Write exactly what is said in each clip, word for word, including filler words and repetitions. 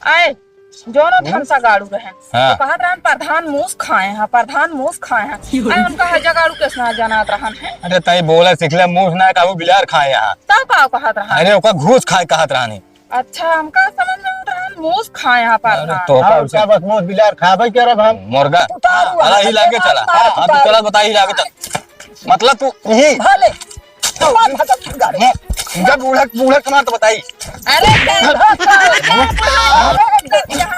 आए, जोनो हम्म? धनसा गाड़ू रहन, हाँ। तो कहत रहन, "प्रधान मूस खाए हैं, प्रधान मूस खाए हैं।" आए, उनका हजा गाड़ू कैसे ना जानत रहन है? अरे, तई बोला सीख ले, मूस ना कहू, बिलार खाए हैं। तब का कहत रहन? अरे, ओका घूस खाए कहत रहन। अच्छा, हमका समझ में आवत रहन, मूस खाए हैं अरे, प्रधान। तो का और उसे का बस मूस बिलार खाबे करब हम? मुर्गा। उतारू, अरे, हाँ, ही लागे चला। हाँ, तू चला, बताई, ही लागे चला। मतलब तू यही भले। मार भगत गाड़ी। मैं, जब बूढ़ा, बूढ़ा कमा तो बताई। अरे,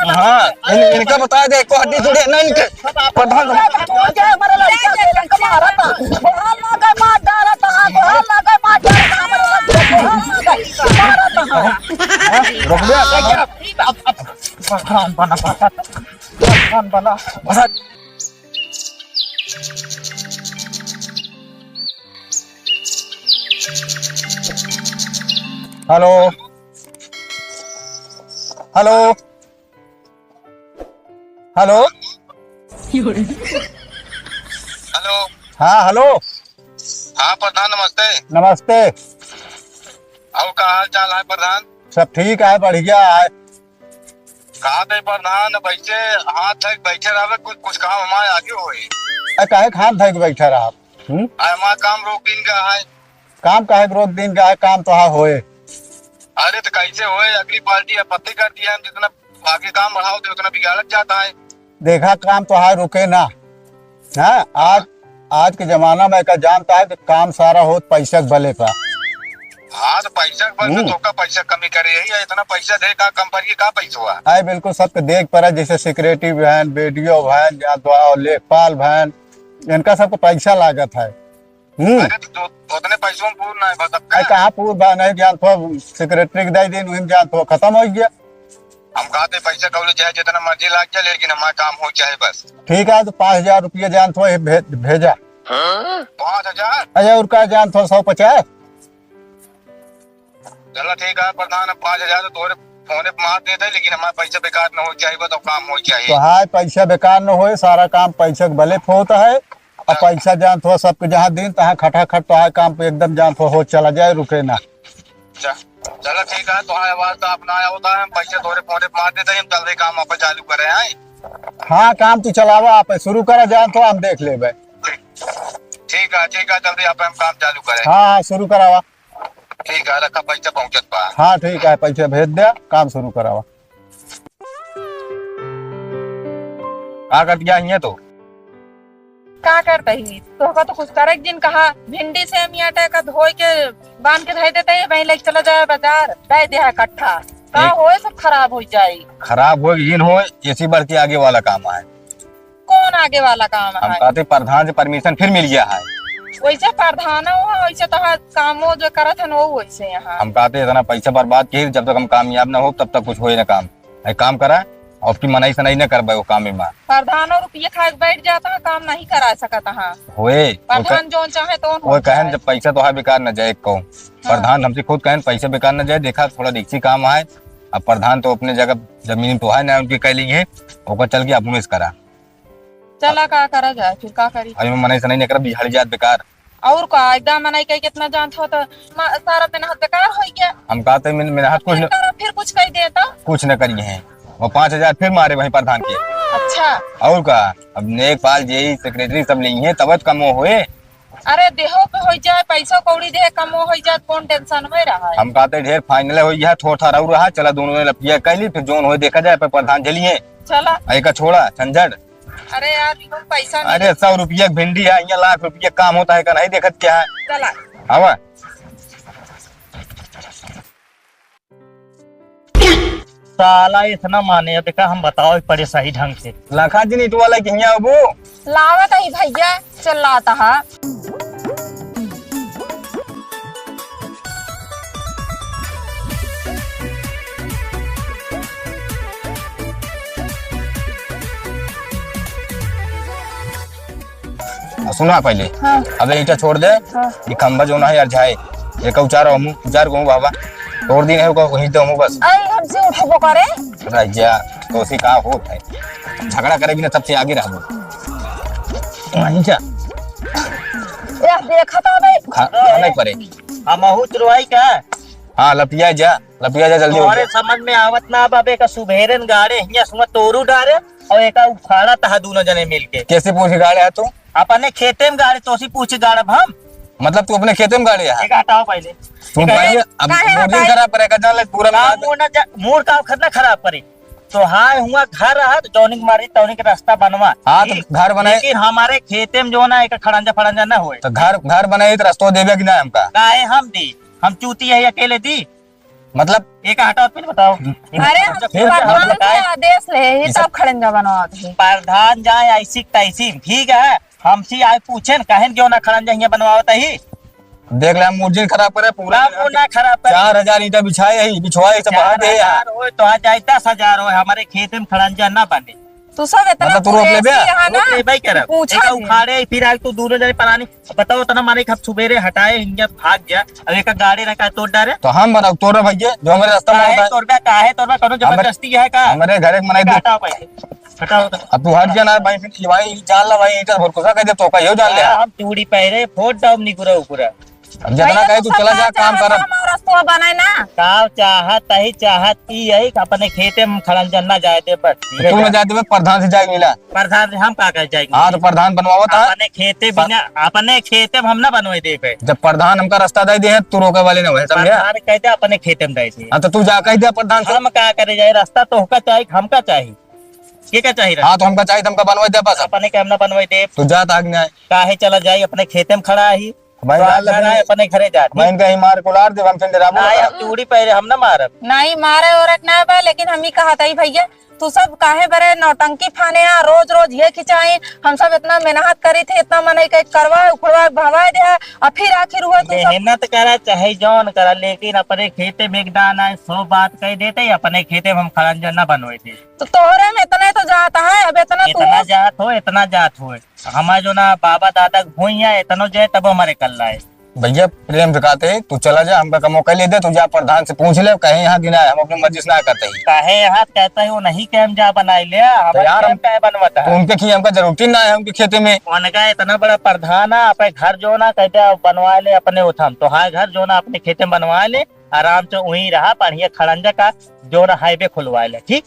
हाँ, इन, इनका बता दे, एको हड्डी जोड़े ना इनके। प्रधान, क्या हमारा लड़का के लड़का मारा था? बोल ना के मार डाला था, बोल ना के मार डाला था, हमारा लड़का को बोल ना के मारा था। हाँ, रुक जा। अब, अब प्रधान बना, प्रधान बना। हेलो, हेलो, हेलो। हेलो। हाँ, हेलो। हाँ प्रधान, नमस्ते। नमस्ते। और का हाल चाल है प्रधान? सब ठीक है, बढ़िया है। कहा थे प्रधान, अब ऐसे हाथ धइ के बैठे रहबे, कुछ, कुछ काम हमारे आगे होए। अरे काहे के हाथ धइ के बैठा रहा? हम्म? अरे हमारा काम रोक दिन का है। काम काहे के रोक दिन का है? काम तो हाँ होए। अरे तो कैसे होए? अगली पार्टी आपत्ति कर दी है, हम जितना आगे काम बढ़ाओ दे उतना बिगाड़त जाता है। देखा, काम तो हाँ रुके ना। हाँ, आज, आज के जमाना में का जानता है कि काम सारा होत पैसा के बले पर। हाँ, तो पैसा के बल पे हम्म। तो का पैसा कमी करे यही है, इतना पैसा दे का कम पर ये का पैसा हुआ? आए बिल्कुल सबके देख पड़ा, जैसे सेक्रेटरी बहन, बीडीओ बहन, या तो आओ लेखपाल बहन, इनका सबके पैसा लागत है। हम्म। अरे तो दो, उतने पैसों में पूर्ण है बस अब का? अरे कहाँ पूर्ण बा, नहीं जान तो सेक्रेटरी के दे दिन, वही जान तो खत्म हो गया। हम कहते पैसा कौड़ी चाहे जितना मर्जी लाग जाए, लेकिन हमारा काम हो चाहे बस। ठीक है, तो पाँच हजार रुपया जान तो ये भे-, भेजा। पाँच हजार? अरे और का जान तो सौ पचास। चला ठीक है प्रधान, अब पाँच हजार तो तोरे फोने पे मार देते, लेकिन हमारा पैसा बेकार न हो चाहिए, बताओ काम हो चाहिए। तो हाँ, पैसा बेकार न होए, सारा काम पैसा के बले पे होता है। अब हाँ। पैसा जान तो सबके जहाँ दिन तहाँ खटाखट तो है, काम पे एकदम जान तो हो चला जाए, रुके ना। च-, चला ठीक है, तो हाँ, आवाज तो अपना आया होता है, हम पैसा तोरे फोने पे मार देते हैं, हम जल्दी काम आप चालू करे हैं। हाँ, काम तू चलावा, आप शुरू करा जान तो हम देख लेबे। ठीक है, ठीक है, जल्दी आप हम काम चालू करें। हाँ, हाँ, शुरू करावा। ठीक है, रखा, पैसा पहुंचत बा। हाँ, ठीक है, पैसा भेज दे, काम शुरू करावा। का करत गया हियाँ तो? का करत ही? तोहका तो कुछ करे के जिन कहा, भिंडी से मियाटे का धोए के बांध के धइ देते ही, वहीं लेके चला जाए बाजार, दे दे है इकट्ठा। का एक होए, सब खराब हो जाए। खराब होए, जिन होए, इसी बढ़ के आगे वाला काम आए। कौन आगे वाला काम हम है? कहते प्रधान से परमिशन फिर मिल गया है। वैसे प्रधान हो, वैसे तो हाँ, कामो जो करत हन, वो वैसे यहाँ। हम कहते इतना पैसा बर्बाद किए, जब तक हम कामयाब ना हो, तब तक कुछ होए ना काम। एक काम करा, अब की मनई सनई न करबे वो काम में। प्रधान और रुपये खा के बैठ जाता है, काम नहीं करा सकता है। होए, वो प्रधान कह-, जौन चाहे तो वो हो कहन जाए। जब पैसा तो है बेकार न जाए को। हाँ। प्रधान हमसे खुद कहन पैसा बेकार न जाए, देखा थोड़ा रिक्सी काम आए। अब प्रधान तो अपने जगह जमीन तो है ना, उनके कह ली है, ओकर चल के अपने से करा। चला, का करा जाए, फिर का करी? अरे, मनई सनई नहीं करा, बिहारी जात बेकार। और का, एकदम मनई कह कितना जानत हो तो मा-, सारा मेहनत बेकार हो गया। हम कहते मेहन-, मेहनत कुछ न, फिर कुछ कह देता। कुछ न करी है, वो पाँच हजार फिर मारे वहीं प्रधान के। अच्छा। और का, अब नेकपाल जेई सेक्रेटरी सब नहीं है, तब तो कमो होए। अरे, देहो पे हो जाए, पैसा कौड़ी दे, कमो हो जाए, कौन टेंशन में रहा है? हम कहते ढेर फाइनल हो गया, थोड़ा थोड़ा और रहा, चला दोनों ने लपिया कह ली, फिर जोन होए देखा जाए, पर प्रधान झेलिए। चला। आ, एका छोड़ा, झंझट। अरे यार, तुम पैसा नहीं अरे, सौ रुपया के भिंडी है, यहाँ लाख रुपया काम होता है, का नहीं देखत क्या है? चला। आवा। साला इतना माने, देखा हम बताओ पड़े सही ढंग से। लखा जी नीट वाला के हियाँ अबू। लावत ही भैया, चल लाता हा। आ, सुना पहले। हाँ। अबे ईंटा छोड़ दे। हाँ। ये खंभा जो ना है यार, झाए, ये का उचार हमू, उचार कहूँ बाबा, तोड़ दी नहीं होगा, वहीं तो हमू बस। अरे, हमसे उठबो करे। राजा, तो उसी का होत है, झगड़ा करे बिना सबसे आगे रहबो। वहीं जा। यार, देखा तो बे। खा-, खाना ही पड़े। हमहू चुरवाई का? हाँ, लपिया जा, लपिया जा, जल्दी हो तोहरे जा। समझ में आवत ना बाबे का सुबेरे न गाड़े हियाँ सुआ तोरू डारे और एका उखाड़ा तहा दोनों जने मिलके। कैसे पूछ के गाड़े है तू? अपने खेते में गाड़े, तोसी पूछ के गाड़ब हम। मतलब तू अपने खेते में गाड़े है? एक हटाओ पहले। तू एक भाई, हटाओ। अब काहे मूड हटाई? खराब करेगा, जान ले पूरा का मिला दे। मूड ना जा-, मूड का खतना खराब करी। तो हाय हुआ घर रहा तो जौनिक मारी तौनिक रास्ता बनवा। हाँ, तो ठीक? घर बनाए। लेकिन हमारे खेते में जो ना एक खड़ंजा फड़ंजा ना होए। तो घर, घर बनाए तो रास्ता देबे कि ना हमका? काहे हम दी? हम चूती है अकेले दी? मतलब? एक हटाओ फिर बताओ। अरे, हम फिर प्रधान से आदेश ले ही, तब खड़ंजा बनवावत ही। प्रधान जाए ऐसी तैसी, ठीक है, हमसे आए पूछे न, कहें क्यों ना खड़ंजा हियाँ बनवावत ही? देख ले, हम मूड जिन खराब करे, पूरा का मूड ना खराब करे? चार हजार ईंटा बिछाए ही, बिछवाए से बाहर दे यार। चार हजार होए तो आ जाए, दस हजार होए, हमारे खेते में खड़ंजा ना बने। तू सब इतना मतलब तू रोक लेबे? कुरेसी है ना, रोक लेबे करब। पूछा एका नहीं। उखाड़े, फिर आज तू दोनों जने परानी बताओ, इतना मारे हम सुबेरे हटाए, हिंगे भाग गया। अब एक गाड़ी रखा तोड़ डारे। तो हम बनाओ, तोड़ भैया, जो हमारे रास्ता में काहे होता है। तोड़बे, काहे तोड़बे, कोनो हमारे, जबरदस्ती है का? हमारे घर एक मनाई दो। हटाओ भाई, हटाओ तो। अब तू हट जा ना भाई, फिर ये भाई जान ला भाई, ईंटा भर कुसा कह दे तो का, यो जान ले। हाँ, हम चूड़ी पहरे, फोड़ डाउम निकुरा उकुरा। अब जितना भैया, कहे तू तू सब चला जा, बात काम चाहत कर। हमारा रस्तवा बनाए ना। का चाहत ही, चाहत ई है कि अपने खेते में खड़ंजा ना जाए दे, बस। तो तू ना जाए देबे, प्रधान से जाए मिला। प्रधान से हम का कहे जाए? हाँ, तो प्रधान बनवावत है। अपने खेते बिना, अपने खेते में हम ना बनवाए देबे। जब प्रधान हमका रास्ता दे दे हैं, तू रोके वाले ना हुए, समझे? प्रधान कह दे अपने खेते में दे दे। हाँ, तो तू जा कह दे प्रधान से। हम का करे जाए, रास्ता तो होका चाही, हमका चाही। के का चाही रास्ता? हाँ, तो हमका चाही, तो हमका बनवाए दे बस। अपने के हम ना बनवाए देब। तू जा, तो आगे आए। काहे चला जाई, अपने खेते में खड़ा ही। भाई, तो जान ले, अपने घरे जात। मैं इनका ही मार कुलार देब, हम फिर डराबो ना, ना। हम चूड़ी पहरे, हम ना मारब। नहीं, मारे औरत ना बा, लेकिन हम ही कहत हई भैया, तू सब काहे बरे नौटंकी फाने आ, रोज रोज ये खिंचाई, हम सब इतना मेहनत करी थे, इतना मनई के करवा, उखड़वा, भवाए दे, और फिर आखिर हुआ तू सब। मेहनत करा चाहे जौन करा, लेकिन अपने खेते में एक दाना है, सौ बात कह देते, अपने खेते में हम खड़ंजा ना बनवाए थे। तो तोहरे में इतने तो जात है, अब इतना तू इतना जात हो, इतना जात हो। हमार जो ना बाबा दादा के भुइयां एतनो जाए तब हमारे कल्ला है। भैया प्रेम से कहते हैं, तू चला जा, हमका कमो कर ले दे, तू जा प्रधान से पूछ ले, कहे यहाँ कि ना, हम अपनी मर्जी से ना करते ही। कहे यहाँ कहते ही, वो नहीं कहे हम जा बनाई ले, तो हमारे यार, हम कहे बनवाता तो है। उनके की हमका जरूरत ही ना है उनके खेते में। उनका इतना बड़ा प्रधान है, अपने घर जो ना कहते हैं बनवा ले अपने उठम, तो हाँ घर जो ना अपने खेते में बनवा ले, आराम से वहीं रहा, बढ़िया खड़ंजा का जो ना हाईवे खुलवा ले, ठीक?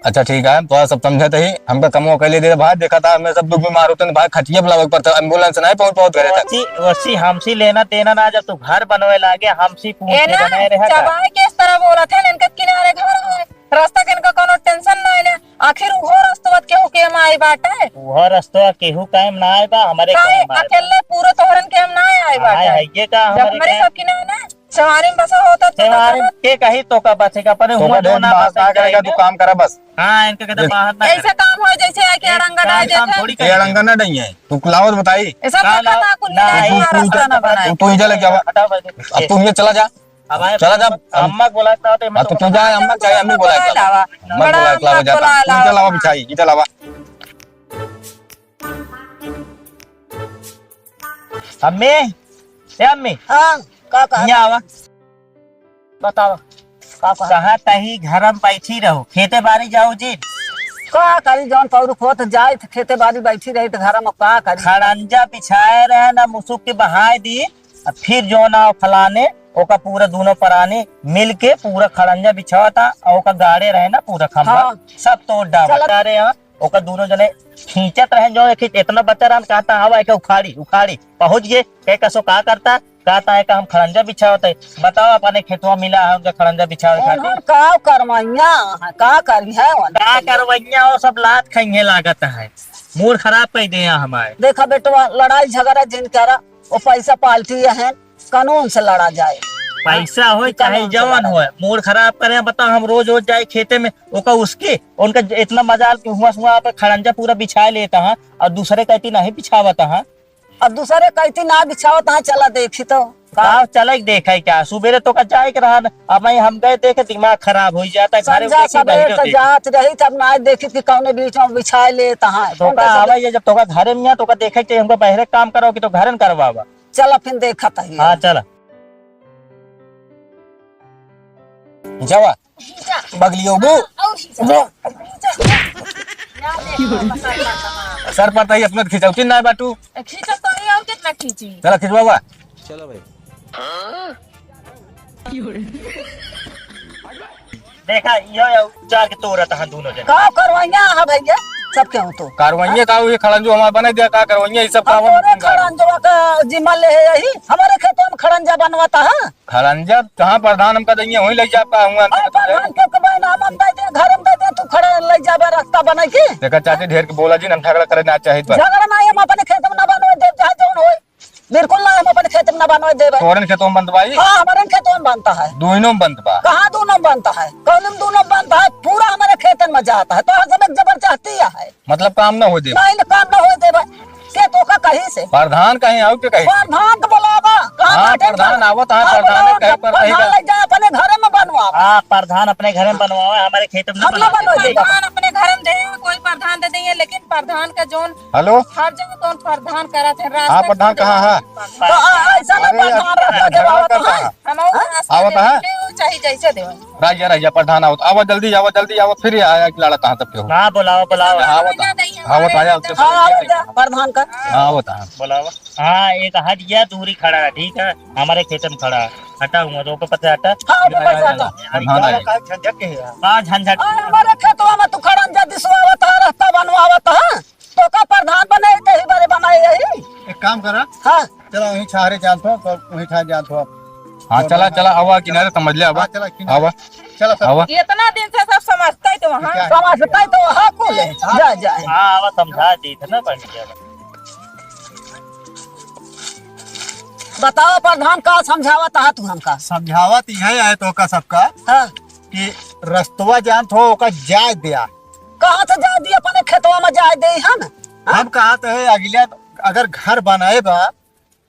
अच्छा ठीक है, तो सब समझत ही, हमका कमो अकेले दे भाई, देखा था हमें सब दुख बीमार होते हैं भाई, खटिया पे लावे के पड़ता है, एम्बुलेंस नहीं पहुंच पावत घरे तक। वसी, वसी हमसी लेना देना ना, जब तू घर बनवे लागे, हमसी पूछ ए ना, बनाए रहे का? चबाए के इस तरह बोलत है, इनका किनारे घर है, रास्ता के इनका कोनो टेंशन ना है ना, आखिर उहो रास्तवा केहू के में आई बाटे? उहो रास्तवा केहू के में ना आए बा, हमरे काहे? के में आए बा। अकेले पूरे तोहरन के में ना आए आए बाटे? है ये का जब हमरे हमरे के सब किनारे ना, चवारी में बसा होता तो सेवारी बता। के कही तो का बसे का, अपने तोका हुआ जो ढेर ना बात बसे ना करेगा, जाएगा। तू काम करा बस। हाँ, इनके कहते देख। बाहर ना ऐसे करे। काम हो जैसे है कि ये अड़ंगा काम, डाल काम देते। थोड़ी ये करेगा। अड़ंगा ना नहीं है, तू लावत बताई। ऐसा का पता लाव-, था कुल ना, मिला के तू, यहाँ तू रास्ता इधर, ना बनाए। तू, तू इधर लेके आवा। हटाओ भाई। अब तू ये चला जा। अब आए चला जा। अम्मा को बुलाता तो हाँ, तो तू जा, अम्मा चाहे अम्मी बुलाए लावा। अम्मा बुलाए लावा जा। बुलाए तू इधर लावा। लावा बिछाई, इधर लावा। अम्मी, ए अम्मी। हाँ, का कहा? यहाँ आवा। बतावा, का कहा? कहा तही घर में बैठी रहो, खेते बाड़ी जाओ जी। का करी, जौन पौरुख होत जाए त खेते बाड़ी बैठी रही त घर में का करी? खड़ंजा बिछाए रहे ना, मुसुक के बहाए दी, आ फिर जो ना फलाने, ओका पूरा दोनों परानी मिल के पूरा खड़ंजा बिछावा था, और ओका गाड़े रहे ना पूरा खंभा, हाँ। सब तोड़ डावा। चलत अरे हाँ, ओकर दोनों जने खींचत रहे, जो एक इतना बच्चा रहन, कहता, "आवा, एके उखाड़ी, उखाड़ी।" पहुंच गए, कहे, "कसो का करता?" कहता है कि हम खड़ंजा बिछावत है। बताओ, अपने खेतवा मिला है उनका खड़ंजा बिछावे खातिर। उन्हन का करवैया है, का करी है उन्हन? का करवैया, वो सब लात खइहे लागत है, मूड खराब कर दे हैं हमारे। देखा बेटवा, लड़ाई झगड़ा जिन करा, वो पैसा पार्टी है, कानून से लड़ा जाए। पैसा होए चाहे जवन होए, मूड खराब करे, बताओ, हम रोज रोज जाए खेते में, ओका उसके, उनका ज-, इतना मजाल कि हुआ सुआ पे खड़ंजा पूरा बिछाए लेता है और दूसरे कहती नहीं बिछावता है। अब दूसरे कहती ना बिछावता है, चला देखी तो। का चले के देखे क्या? सुबेरे तो का जाए के रहा न, अब मैं हम गए देखे, दिमाग खराब हो जाता है। घरे संझा उठे के सबेर बहिरो तो देखे। जात रही, तब ना देखी कि कौने बीच में बिछाए लेता है। तो कौन का कैसे आवे ये जब तो का घरे में है, तो का देखे के चाहिए, हमको बहरे काम कराओ कि तो घरे न करवावा। चला फिर देखत है। हाँ, चला। जावा। बगलियो बू। सर पर तही अपने खिंचौती ना बाटू। खींचत तो नहीं, और कितना खींची? चला खिंचवावा। चलो भाई। देखा, यो, यो, चार के तोरत हैं दोनों जने। का करवइया है भइया? सब केहू तो। करवइया का, ये खड़ंजो हमार बने दिया, का करवइया, ये सब का और तोरे खड़ंजवा का जिम्मा ले है यही? हमारे खेतवा में खड़ंजा बनवाता है। खड़ंजा कहाँ प्रधान हमका दइये, वहीं लइ जा पा हुआ। और प्रधान के, के भाई नाम हम दे दे, घर में दे दे, तू खड़ा लइ जाबे रास्ता बनाई के। देखा चाची, ढेर के बोला जिन, हम झगड़ा करे ना चाहित बा। झगड़ा ना, हम अपने खेत में ना बनवे देब, चाहे जौन होई। बिल्कुल ना, हम अपने खेत में ना बनवे देब। तोरन खेतों में बनवाई? हाँ, हमारे खेतों में बनता है। दोनों में बनत बा? कहाँ दोनों में बनता है? कौन में दोनों में बनता है? पूरा हमारे खेतन में जाता है, तो हर सब एक जबरदस्ती है। मतलब काम ना होए देबा? नहीं, ना काम ना होए देबा। के तो का कहीं से? प्रधान कहीं आउ के कहीं? प्रधान के बुलावा। कहाँ हाँ, बाटे प्रधान घर? आवत है, हाँ, प्रधान बुलावा, कहे पर प्रधान कहीं का? ले जा, अपने घर में बनवा। हाँ, प्रधान अपने घर में बनवावे, हमारे खेत में हम ना बनवा बनवा दे। देबा। प्रधान अपने घर में दे, कोई प्रधान दे देंगे, लेकिन प्रधान का जोन हेलो? हर जगह कौन प्रधान करत है, रास्ता हाँ, प्रधान कहाँ है? तो आ, ऐसा ना अरे यार, प्रधान रख के झगड़ा आवत करता है। है। हम और हाँ? रास्ता आवत दे है? देंगे, वो चाहे जैसे देवे। राजा, राजा, प्रधान आवत, आवत जल्दी, आवत जल्दी, आवत फिर आया कि लड़त है तब के हो। हाँ, बुलाओ, बुलाओ। हाँ, आवत है। आवत आया, हाँ, आवत जा, प्रधान का। हाँ, आवत है। बुलाओ। हाँ, एक हट गया, दूरी खड़ा है, ठीक है? हमारे खेत में खड़ा है। हटा हुआ, तो ऊपर पत्ते हटा। हाँ, ऊपर पत्ते हटा। प्रधान आया। का झंझट के है? का झंझट? अरे, हमारे खेतवा में तू खड़ा जल्दी से आवत है, रास्ता बनवावत है। तो का प्रधान बनाए, कहीं बड़े बनाए यही? एक काम करा। हाँ। चला वहीं छाहरे जान थो, तो वहीं ठार जान थो। हाँ, चला, चला, आवा किनारे, समझ ले, आवा। हाँ, चला किनारे। आवा। चला सब। आवा। इतना दिन से सब समझते तो वहाँ। क्या है? समझते तो वहाँ को ले। जा, जा। हाँ, आवा, समझा दी थे ना, बढ़िया। बताओ प्रधान, का समझावत है तू हमका? समझावत यही है तो का सबका हाँ। कि रस्तवा जान थो, ओका जाए दिया। कहाँ से जाए दिया? अपने खेतवा में जाए दे हम? हाँ? हम कहा तो है अगले अगर घर बनाए बा,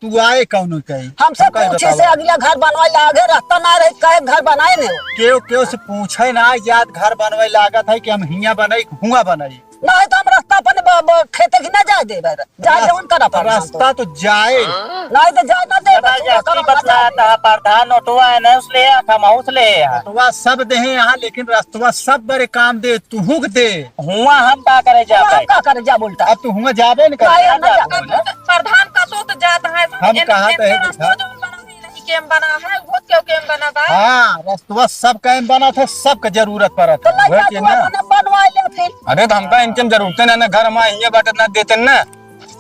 तू आए कौनो कही? हमसे हमका ही पूछे बतावा। से अगला घर बनवाए लागे, रास्ता ना रही, कहे घर बनाए नहीं हो। केहू, केहू से पूछे ना, याद घर बनवाए लागत है कि हम हियाँ बनाई, हुआँ बनाई। नहीं तो हम रास्ता अपने ब-, ब-, खेते की ना जाए देबे, जा रस-, जौन करा प्रधान तो। रास्ता तो जाए। नहीं तो जाए ना देबे, जरा तू जस्ती करम ना बतला जाए। ता, प्रधान नोटवा है ना, उसले है, हम उसले है। नोटवा सब दे हैं यहाँ, लेकिन रास्तवा सब बड़े काम दे, तुहुक दे। हुआँ हम का करे जा हुआँ हम पाए? का करे जा बोलता? अब तू हुआँ जाबे न कर। नहीं, हम ना जा। प्रधान का तो, तो जात है, हम एन-, कहा तो एनके है रास्ता देखा। जौन बना है, नहीं केम बना है, बहुत क्यों केम बना बा? हाँ, रस्तवा सब केम बना था, सबके जरूरत पड़त तो है। नहीं वह जा, के तू ना। अपने बनवा ले फिर। अरे तो हमका इनके में जरूरत है ना, ना घर हमारे हियाँ बाटे ना देते ना।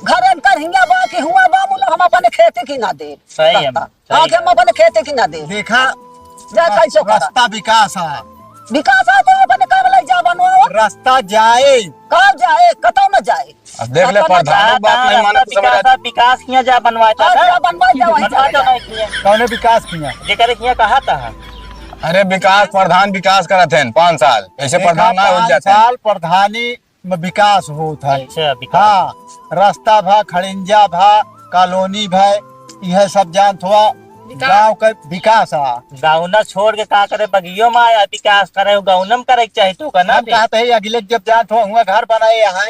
घर इनकर हियाँ बा कि हुआँ बा, बोलो हम अपने खेते की ना दे। सही है, रास्ता। सही हाँ, कि हम है। अपने खेते की ना दे। देखा, जा रस-, कैसे करा? रास्ता विकास है। विकास है तो अपने काम ले जा बनवाओ। रास्ता जाए। कहाँ जाए? कतौ न जाए। अब देख ले, रास्ता ना प्रधान जाए। बात नहीं मानत, समझ विकास, विकास किया जा बनवाए था आज ना? जा बनवाए जा, वहीं बनवा जा। तो नहीं किया। कौने विकास किया? जेकर किया कहा था? अरे विकास, प्रधान विकास करत हैं पाँच साल, ऐसे देखा, प्रधान ना हो पाँच जाते हैं। साल प्रधानी में विकास होत है। अच्छा, विकास। हाँ, रास्ता भा, खड़िंजा भा, कॉलोनी भा, यह सब जानत हुआ विकास। गाँव का विकास है। गाँव ना छोड़ के का करे, बगियो में आया विकास करे, गाँव में करे के चाही तो का ना हम दे। कहते हैं अगले जब जानत हुआ हुआ घर बनाए यहाँ,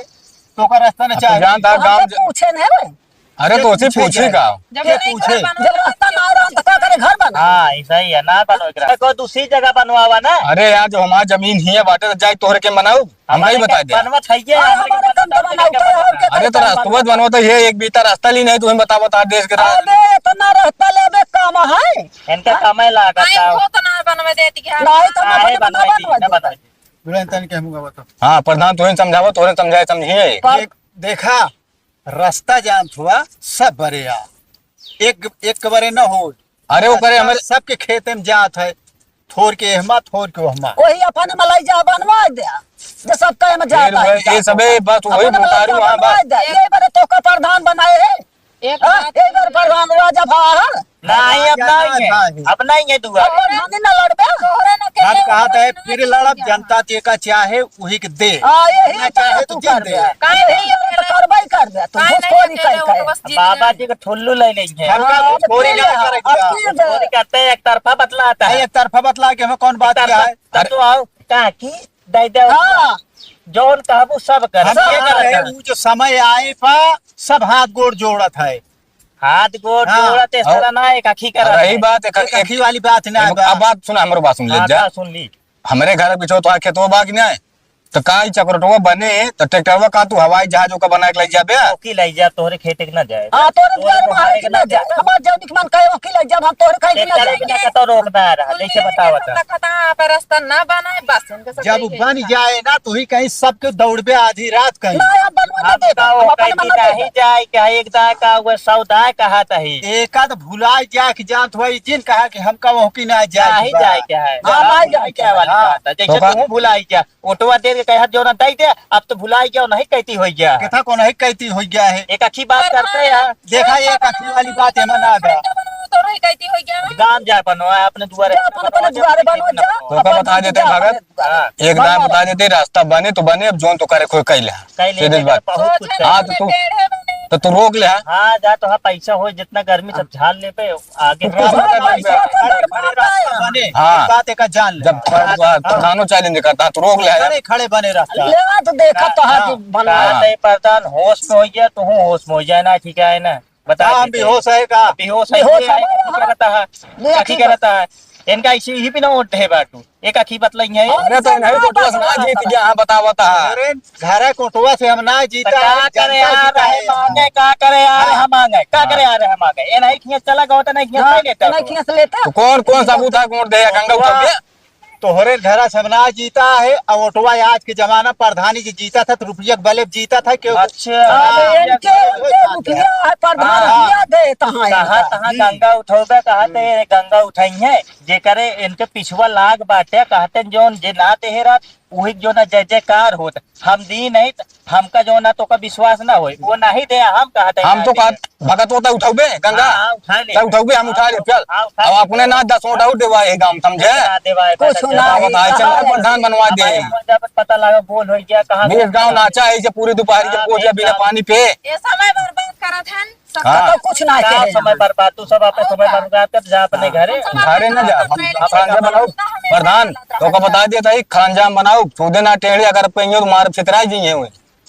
तो का रास्ता न अब तो चाहे। जानता तो गाँव हमसे ज- पूछे नहीं रे। अरे के तो उसे पूछे पूछी जाए? का? जब के नहीं पूछे? घर बनवा जब रास्ता ना रहा तो का करे घर बना? हाँ, ऐसा ही है, ना बनवा के रहा। कोई दूसरी जगह बनवावा ना। अरे यार, जो हमार जमीन ही है बाटे तो जाए तोहरे के बनाऊ, हम हमारे नहीं बता का दे। बनवा चाहिए, हाँ, हमारे हमारे का कम तो बनवा बनाऊ, चाहिए। तो और के अरे तो करे रास्ता बनवा? बनवा तो ये एक बीता रास्ता ली नहीं, तुम्हें बता बता देश के रास्ता। अबे इतना रास्ता लेबे काम है? इनका हाँ? कमाई लागत आई का? हो तो ना बनवा देती है। नहीं तो काहे बनवा बनवा दी, बनवा ना देती। बनवा दी। दुल्हन तन के हम बताओ। हाँ, प्रधान तोहे समझावत, तोहे समझाए समझिए। पर एक देखा, रास्ता जानत हुआ, सब बरे आ। एक, एक बरे न हो। अरे, वो करे रास्ता हमारे सबके खेते में जात है, थोर के एहमा, थोर के ओहमा। वही अपन में लई जा बनवा दे, जे सब कहे में जात फिर है, वही, ये सबे बस वही अपन में लई बुतारू जा वहाँ बनवा बस। दे। ये बरे तो का प्रधान बनाए है। एक हाँ, बात एक बार प्रधान हुआ जब हाँ, हाँ। नहीं, अब नहीं है। अब नहीं है दुआ। अब प्रधानी ना लड़बे। तोहरे ना हम कहते कहत है, फिर लड़ब, जनता जे का चाहे, वही के दे। हाँ, यही ना तो चाहे तू तो जिन दे। करबे। काहे यही नहीं तो करबे ही करबे। तू काहे नहीं घुसखोरी अकेले कर, कर। उठबस जीत बाबा गए? जी के ठुल्लू ले लेंगे। हम का हाँ, घुसखोरी ना अकेले करे अब का? की दे। घुसखोरी करते हैं, एक तरफा बतलाता है। नहीं, एक तरफा बतला के हमें कौन बात एक किया तरफा है? तब तो आओ, काकी, दे दे। हाँ। जौन कहबू सब कर। हम सब ये कहत है, करत है। वो जो समय आए पा, सब हाथ गोड़ जोड़त है। हाथ गोड़ हाँ। जोड़त है, और साला ना एक आँखी करत रही है। बात, एक, एक एक आँखी वाली बात ना एक, बा। अब बात सुना, हमरो बात सुन ले हाँ, जा। का सुन ली? हमरे घर के पीछे तो खेतवा बा कि नहीं? तो का ई चकरोटवा बने, तो ट्रैक्टरवा का तू हवाई जहाज ओका बना के लइ जाबे? ओकी लइ जा, तोहरे खेते के ना जाए। हाँ, तोहरे तोहरे दुआरे में दुआरे हारे के के ना ना जाए। जाए। हमार जौन के मन कहे, ओकी लइ जाब, हम तोहरे कहे के ना ट्रैक्टर जाए। बिना कतौ रोकदार है, जैसे बतावत है। देखता, आप रास्ता ना बनाए, बस उनके सब जब यही बन है। जाए ना, तो ही कहीं सबके दौड़बे आधी रात कहीं। ना, अब बनवा हम दे, तो हम वो अपने कहती मन से नहीं जाए, क्या एक दाए का, वो सौ दाए कहा तही। एक आध भुलाए जाए कि जानत हुआ, जिन कहा कि हमका वहाँ की ना जाए नहीं बा। जाए क्या है? हाँ, ना जाए क्या वाली हाँ। बात है? जैसे तो का तू भुलाई क्या? ओटवा दे के कहा जो ना दई दे, अब तो भुलाई गया, नहीं कहती हो गया। केथा को नहीं कहती हो गया है। एक अच्छी बात करते हैं। देखा, ये एक अच्छी वाली बात है, मना बा। तो नहीं कहती हो गया। गांव जा बनवा, अपने दुआरे जा, अपन, अपने दुआरे बनवा, जा। तो का अपन बता देते हैं, भगत? हाँ। एक दाए बता देते, रास्ता बने तो बने, अब जोन तो करे कोई कह ले। कह ले, सीधी बात। बहुत कुछ हाँ, तो तू, तो तू रोक ले, हाँ। हाँ, जा तो हाँ, पैसा हो, जितना गर्मी सब झाल ले पे, आगे। रास्ता बने, बने, बने, रास्ता बने। हाँ। बात एक जान ले। जब हाँ। प्रधानो challenge करता, तो रोक ले, हाँ। खड़े, खड़े बने रास्ता। ले, तो देखा तो हाँ, हाँ। कि बना। कहा थे प्रधान, होश में हो गया, तो हूँ होश में हो जाए ना, ठीक है ना? बता हाँ, देते हैं। बेहोश है का? बेहोश है, बेहोश ये है, है, ये हाँ। क्या रहता है? ले, क्या ठीक क्या है। रहता है? इनका इसी ही बिना वोट है बाटू। एक आखी बतलाई है। अरे तो नहीं, कोटवा से ना जीत गया, हाँ, बतावत है। अरे, घरे कोटवा से हम ना जीता तो है, का करे जनता यार, जीता रहे है। मांगे, का करे यार, हाँ। हम मांगे, का हाँ। करे यार, हम मांगे। ये नहीं खींच चला गया, तो नहीं खींच हाँ, नहीं लेता नहीं तो। खींच लेता। तो कौन, कौन सबूत है, वोट दे, गंगा उठा के? तोहरे घरा से हम ना जीता है, और ओटवा आज के जमाना प्रधानी जी जीता था, तो रुपया के बले जीता था, क्यों? अच्छा। अरे, हाँ, इनके, ये इनके बात है। रुपया है, प्रधान हाँ। रुपया देता है कहाँ इनका। तहाँ हम्म। गंगा उठौबे, कहाँ ते गंगा उठाई है, जेकरे इनके पिछुआ लाग बाटे, कहते जौन जे ना देहे रहत, वही जो ना जय जयकार होत। हम दी नहीं, त हमका जो ना तोका विश्वास ना होई, वो नहीं दे, हम कहते हम ना तो दे। कहत भगत होता उठाउबे, गंगा। हाँ, हाँ, उठा ले। चल उठाउबे, हम उठा ले, हाँ, चल। हाँ, उठा अब ले। अपने ना दस वोट और देवाए गाँव, समझे? ना देवाए, कुछ कुछ ना ना। बताए, चल, हाँ। प्रधान बनवा दे। हमारे मन जब पता लगा, बोल हो गया, कहाँ बीस गाँव नाचा है, इसे पूरी दोपहर के हाँ, पहुंच गया बीस बिना गाँव। पानी पे। ये समय बर्बाद करत हन, सब हाँ। तो कुछ ना का कहे समय यहाँ। बर्बाद, तू सब आपन समय हाँ। बर्बाद कर जा अपने हाँ। घरे। घरे ना जा, हम खरंजा बनाओ, प्रधान, तोका बता दिया था, ई खरंजा बनाओ, कूदे ना टेढ़े, अगर पेंगे तो मार फितराई जी है।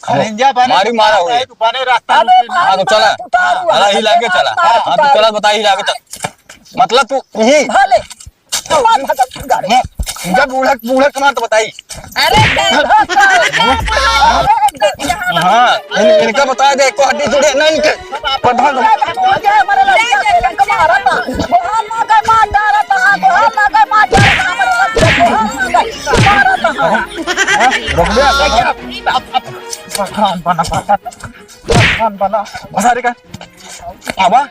खड़ंजा बने मारी तो मारा का होई। है, तू बने रास्ता अबे रुके ना। हाँ, तो चला। उतारू, हाँ, हाँ, ही लागे चला। हाँ, हाँ, तो उतारू। चला, बताई, ही लागे चला। मतलब तू यही भले। तू मत भटक, तू गाड़ी। जब बूढ़ा, बूढ़ा के मार तो बताई। अरे, हाँ, इन-, इनका बता दे, एको हड्डी जुड़े ना इनके। प्रधान तू जा, हमारे लड़का के लड़का मारा था। बहुत मौका मार डाला था, बहुत मौका मार डाला था, हमारे लड़का को बहुत मौका मारा था। हाँ, रुक जा। प्रधान बना, प्रधान, प्रधान बना। बसा रे का? आवा,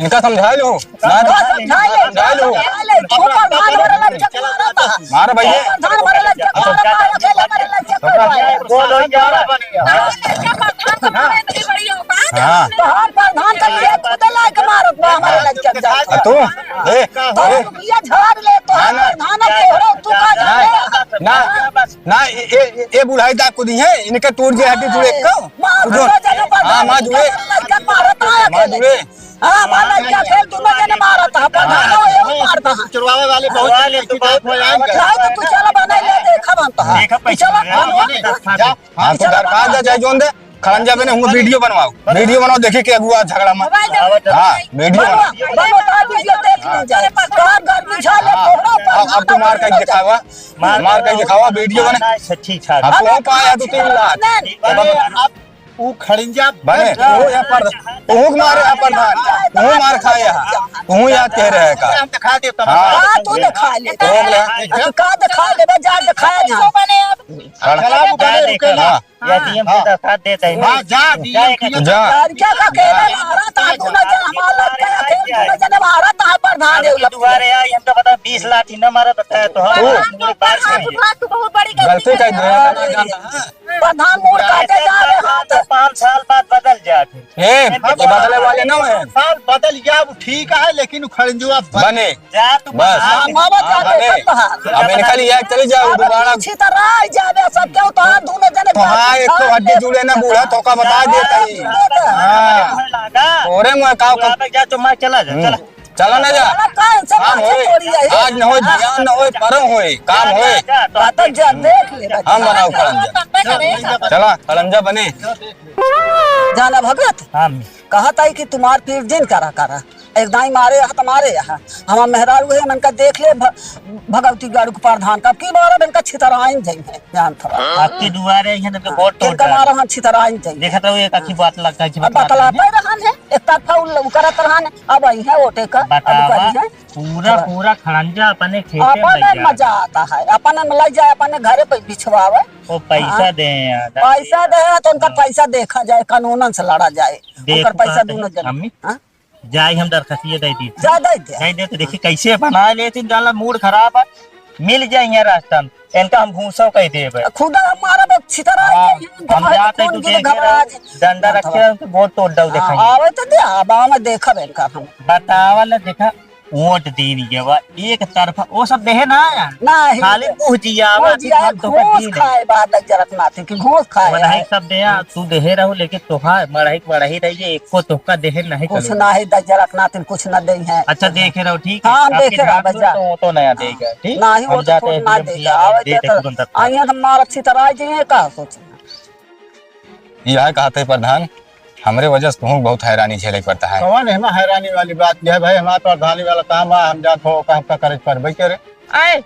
इनका समझा लो। ना, समझा ले, समझा लो। समझा ले। तू प्रधान हमारे लड़का को मारा था। मार भैया। प्रधान हमारे लड़का को मारा था, अकेले हमारे लड़का को मारा था। बोलो, क्या बन गया? हाँ। तोहार प्रधान का लिए खुद लाइक मारत बा हमारे लड़कन का। आ तू, ए, तो ए। रुपया झाड़ ले, तोहार ना, ना। प्रधान तोहरा, तू का ना, जाने? ना, ना, ए, ए, ए बुढ़ाई दा कुदी है, इनके टूट जे हड्डी जुड़े को। मार कुदो। दो जने प्रधान हाँ, मार जुड़े। लड़कन मारत है मार अकेले। जुड़े। हाँ, हमारा लड़का फेल दोनों जने मारत है, प्रधान हाँ। को ये मारता है। चुरवावे वाले बहुत वाले तो बहुत हो जाएंगे। नहीं तो तू चला बना ले, देखा बनता है। देखा तू पैसा चला है। बना। जा। हाँ, तो दरकार जा, चाहे जोन दे, खड़ंजा बने, हम वीडियो बनवाओ, वीडियो बनाओ, देखी के अगुआ झगड़ा में। मोबाइल दे। हाँ, वीडियो बनवा, बनाओ। बनवा, तोहार वीडियो देख ली जाए। तोहार गर्मी झाड़ ले, हाँ, तोहरा ऊपर अब, अब तू मार के दिखावा, मार मार के दिखावा, वीडियो बने। मारना है, ठीक ठाक। हाँ, तू अबे पाया दू तीन लाख। नहीं। अरे, अब ऊ खड़ंजा बने, बन तू यहाँ पर, तू मारे यहाँ प्रधान, तू मार खाए यहाँ, तू याद कह रहे हैं का? हम दिखा दे तब। हाँ। हाँ, तू दिखा ले। हो गया। तू का दिखा ले, बे, जा दिखा जा। खड़ा। खड़ा वो बने, रुके ना। हाँ। या डीएम के हाँ। दरखास्त देत है। हाँ, जा, डीएम के जा। लड़का का अकेले मारा था, दोनों जन हमारा लड़का अकेले, दोनों जन मारा था, प्रधान है वो लोग। दुआरे आई, हम तो बता, बीस लाठी न मारा तो है, तो हम तू। पूरे बात सुनिए। तू बहुत बड़ी गलती गलती कर कर दिया। दिया। प्रधान मूड काटे जा रहे हैं। पाँच साल बाद बदल जाते। ए, ये बदले वाले ना है। साल बदल गया, वो ठीक है, लेकिन वो खड़ंजुआ बने। बने। जा तू बस। हाँ, बाबा, हाँ, जा बने। देखत रहा। अब इनका लिए चले जाओ, बाबा, दोबारा। पीछे तो रह जाबे, सब केहू तो हाथ दोनों जने तो हाँ, एक तो हड्डी जुड़े ना बूढ़ा, तो का बता देता ही। हाँ। हाँ। ओरे मुँह का तू आवे, जा, तू मार, चला जा, हम्म। चला। चला ना जा। चला, कौन सा काम बात है होए। थोड़ी है? आज न होए, बिहान न होए, परम होए, काम होए। जा, जा, जा, तो बात जा, देख ले, बच्चा। हम बनाओ खड़ंजा। चला, खड़ंजा बने। जाना भगत, हाँ, अम्मी। कहत है कि तुम्हार पीठ जिन करा करा। एक दाई मारे यहाँ, तुम्हारे यहाँ। हमार मेहरारू है, मन का देख ले भ-, भगवती गढ़ के प्रधान का। अब की मारब इनका छितराइन जाई है, जान थवा। आपके दुआरे यहाँ तो बहुत टोट इनका डाल। मारब हम छितराइन जाई। देखत रहो, एक आखी बात लगता है कि अब बतलाता बतलाते ही रहन है, एक तरफा उ-, उ करत रहन है, अब आई है ओटे का, अब बतावा, करी है। पूरा, हाँ। पूरा खड़ंजा अपने खेते में अपन लग में जाए। मजा आता है, अपन में लग जाए, अपन घरे पे बिछवावे। वो पैसा हाँ। दे यार। पैसा दे तो उनका हाँ। पैसा देखा जाए, कानूनन से लड़ा जाए, देख उनकर पैसा बात है, दोनों जन। अम्मी, हाँ? जाए हम दरखास्तिया दे दी। जा दे दे। दे दे तो देखी कैसे बना लेती, जाला मूड खराब है, मिल जाए यहाँ रास्ता में, इनका हम घूसो कह देबे। खुदा हमारा बस छितरा हाँ, जाए, हम जाते कौन तू गिर देखे घबरा रहो, जाए। डंडा हाँ, रखे थोड़ा। हम तो बहुत तोड़ दऊ हाँ, देखेंगे। आवे तो दे, आबा में देखब इनका हम। बतावा ले देखा, वोट दीन ये बा, एक तरफा, वो सब देहे ना यार। नाही। खाली मुँह जियावा, मुँह जिया, हम तो घूस दीन है। खाए बा दज्जरत नाती की, घूस खाए मड़ाही है। सब दे आ, तू देहे रहो, लेकिन तोहार मड़ाही के मड़ाही रही है, एको तोहका देहे नहीं कुछ करूँगा। नाही दज्जरत नाती, कुछ न दे है। अच्छा, देखे रहो, ठीक है? हाँ, हम आपके देखे रहो, ध्यान दो, बजा। तो वो तो नया हाँ। देगा, ठीक? नाही, हम वो तो जाते छोड़ हैं, ना फिर हम देगा। ये आवे देख तो, के तुरंत आता है। आइए तो मार अच्छी तरह आ जाइए, का सोचे? यह कहते प्रधान, हमरे वजह से तुहूँ बहुत हैरानी झेले के पड़ता है। कौन है, एमा हैरानी वाली बात? यह भाई, हमार प्रधानी वाला काम आ, हम जात हो, काम का करे के पड़बे करे। आए,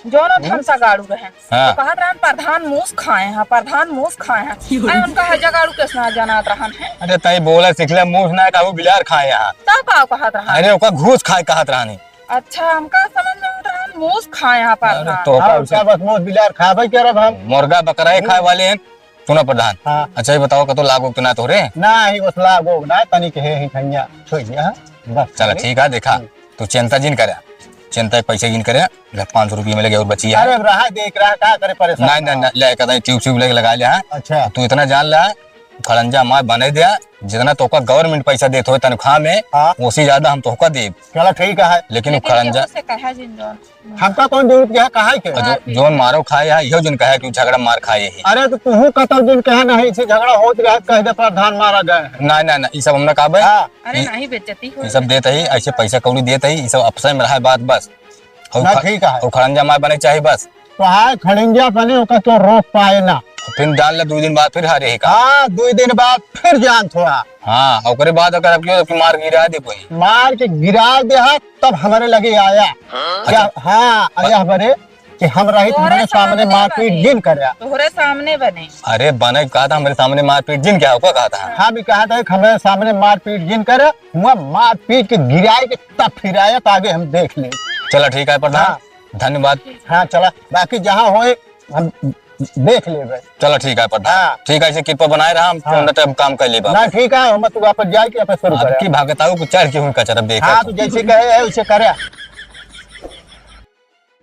जोनो हम्म? धनसा गाड़ू रहे। हाँ। तो कहत रहन, "प्रधान मूस खाए हैं, प्रधान मूस खाए हैं।" आए, उनका हैजा गाड़ू कैसे ना जानत रहन है? अरे, तई बोला सीख ले, मूस ना कहू, बिलार खाए हैं। तब का कहत रहन? अरे, ओका घूस खाए कहत रहनी। अच्छा, हमका समझ में आवत रहन, मूस खाए हैं अरे, प्रधान। तो का और उसे का बस मूस बिलार खाबे करब हम? मुर्गा बकरा ही खाए हम्म। वाले हैं। सुना प्रधान, हाँ। अच्छा ये बताओ, कतो लाग उग तो ना तोहरे? नाही, बस लाग उग ना, तनिक हे ही खैया, छोड़ दिया, हाँ? बस चला, खाली। ठीक है, देखा, हम्म। तू चिंता जिन करे, चिंता एक पैसा जिन करे, ले पाँच सौ रुपये में लगे और बची है। अरे, अब रहा, देख रहा, का करे परेशान नहीं, नहीं, रहा? नहीं, ले, कहता है, ट्यूब, ट्यूब लगे लगा लिया, हाँ? अच्छा। तू इतना जान ला, खड़ंजा मार बने दिया, जितना तोका government पैसा देत होए तनख्वाह में, हाँ। उससे ज्यादा हम तोका देब। चला, ठीक है। लेकिन लेकिन खड़ंजा केहू से कहा जिन जौन। हमका कौन जरूरत के है, कहा है के? जो, हाँ, जौन मारो खाए है, इहो जिन कहा कि झगड़ा मार खाए ही। अरे तो तुहू कतौ दिन कहा नहीं, इसे झगड़ा होत रहा, कह दे प्रधान मारा गए हैं। ना, ना, ना, ई सब हम ना कहबे। हाँ। अरे ई, नहीं, बेइज्जती हो ई सब देत ही, ऐसे पैसा कौड़ी देत ही, ई सब अफसर में रहा बात बस। और ना, ख-, ठीक है। और खड़ंजा मार बने चाही बस। तो हाँ, खड़ंजा बने, ओका क्यों रोक पाए ना। फिर डाल ले, दो दिन बाद फिर हारे ही का। हाँ, दो दिन बाद फिर जान थोड़ा। हाँ, ओकरे बाद अगर अब क्यों, अब मार गिरा दे कोई। मार के गिरा दे हा, तब हमरे लगे आया। हाँ? अच्छा। क्या, हाँ, आया हमरे कि हम रही तोहरे हमरे सामने सामने मारपीट बने। जिन करे। तोहरे सामने बने। अरे बने कहा था हमरे सामने मारपीट जिन क्या, ओका कहा था? हाँ, भी कहा था कि हमरे सामने मारपीट जिन करे, हुआ मारपीट के गिराए के तब फिर आया तो आगे हम देख ले। चला ठीक है प्रधान, हाँ। धन्यवाद। हाँ, चला, बाकी जहाँ होए हम देख लेबे। चलो ठीक है प्रधान। हाँ। ठीक है, ऐसे कृपा बनाए रहा, हम हाँ। तुरंत अब काम कर लेबा। ना, ठीक है, हम तू वापस जाए के अपन शुरू अब करे। की भागताऊ को चढ़ के हुई कचरा बेकार हाँ, को। तो जैसे कहे है, वैसे करे।